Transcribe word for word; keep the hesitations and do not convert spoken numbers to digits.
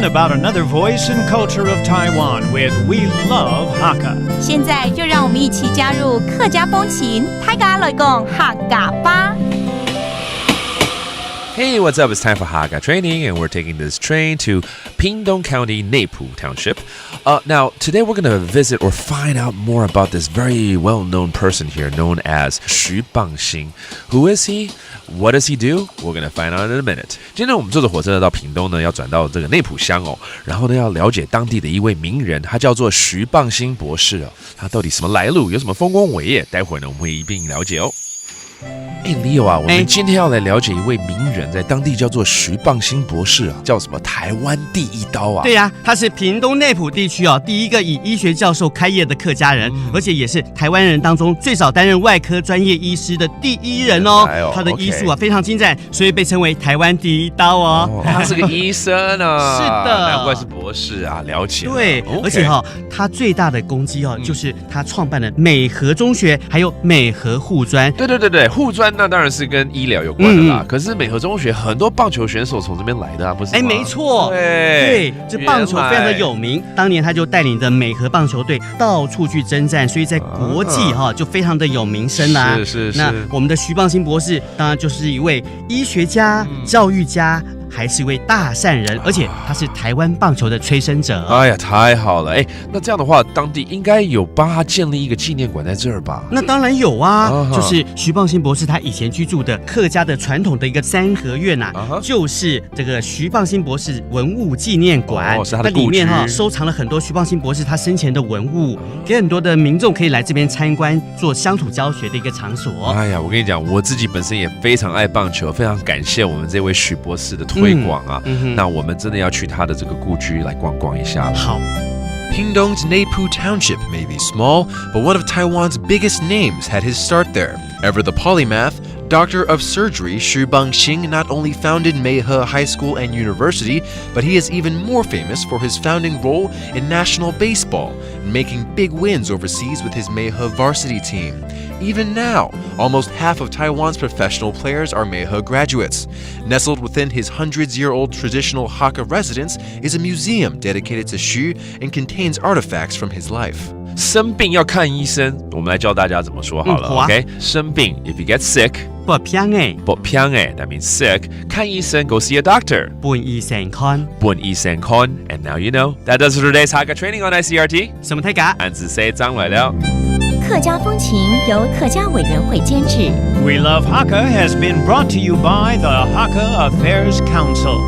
about another voice and culture of Taiwan with We Love Hakka. 现在就让我们一起加入客家风情，大家来讲客家吧。 Hey, what's up? It's time for Hakka training, and we're taking this train to Pingtung County, Neipu Township. Uh, now, today we're going to visit or find out more about this very well known person here known as Xu Bangxin. Who is he? What does he do? We're going to find out in a minute. 今天我们坐着火车呢到屏东呢，要转到这个内埔乡哦，然后呢要了解当地的一位名人，他叫做徐傍兴博士哦。他到底什么来路，有什么丰功伟业？待会儿呢我们会一并了解哦。哎，Leo 啊，我们哎今天要来了解一位名人，在当地叫做徐傍兴博士啊，叫什么台湾第一刀啊？对呀、他是屏东内埔地区哦第一个以医学教授开业的客家人，而且也是台湾人当中最早担任外科专业医师的第一人哦。原来哦他的医术啊 OK 非常精湛，所以被称为台湾第一刀哦。哦，他是个医生啊，是的难怪是博士啊，了解了。对 OK 而且哈、他最大的功绩哦，就是他创办了美和中学，还有美和护专。对对对对，护专那当然是跟医疗有关的啦。嗯可是美和中学很多棒球选手从这边来的啊，不是吗？哎，没错，对对，这棒球非常的有名。当年他就带领着美和棒球队到处去征战，所以在国际哈、就非常的有名声啦。是是是那我们的徐傍兴博士，当然就是一位医学家、教育家，还是一位大善人，而且他是台湾棒球的催生者。哎呀，太好了！哎，那这样的话，当地应该有帮他建立一个纪念馆在这儿吧？那当然有啊，啊哈就是徐傍兴博士他以前居住的客家的传统的一个三合院呐、啊哈就是这个徐傍兴博士文物纪念馆，哦是他的那里面哈故居收藏了很多徐傍兴博士他生前的文物，给很多的民众可以来这边参观做乡土教学的一个场所。哎呀，我跟你讲，我自己本身也非常爱棒球，非常感谢我们这位徐博士的推广啊。嗯哼那我们真的要去他的这个故居来逛逛一下了。好， Pingtung's Neipu Township may be small, but one of Taiwan's biggest names had his start there. Ever the polymath, doctor of surgery, Xu Bangxing not only founded Meihe High School and University, but he is even more famous for his founding role in national baseball and making big wins overseas with his Meihe varsity team. Even now, almost half of Taiwan's professional players are Meihe graduates. Nestled within his hundreds year old traditional Hakka residence is a museum dedicated to Xu and contains artifacts from his life. 生病要看医生，我们来教大家怎么说好了。嗯好啊 OK，生病，if you get sick，不病哎，不病哎，that means sick，看医生，go see a doctor，问医生看，问医生看。And now you know. That does it for today's Hakka training on I C R T. 什么太嘎？俺是谁张来了。客家风情由客家委员会监制。 We Love Hakka has been brought to you by the Hakka Affairs Council.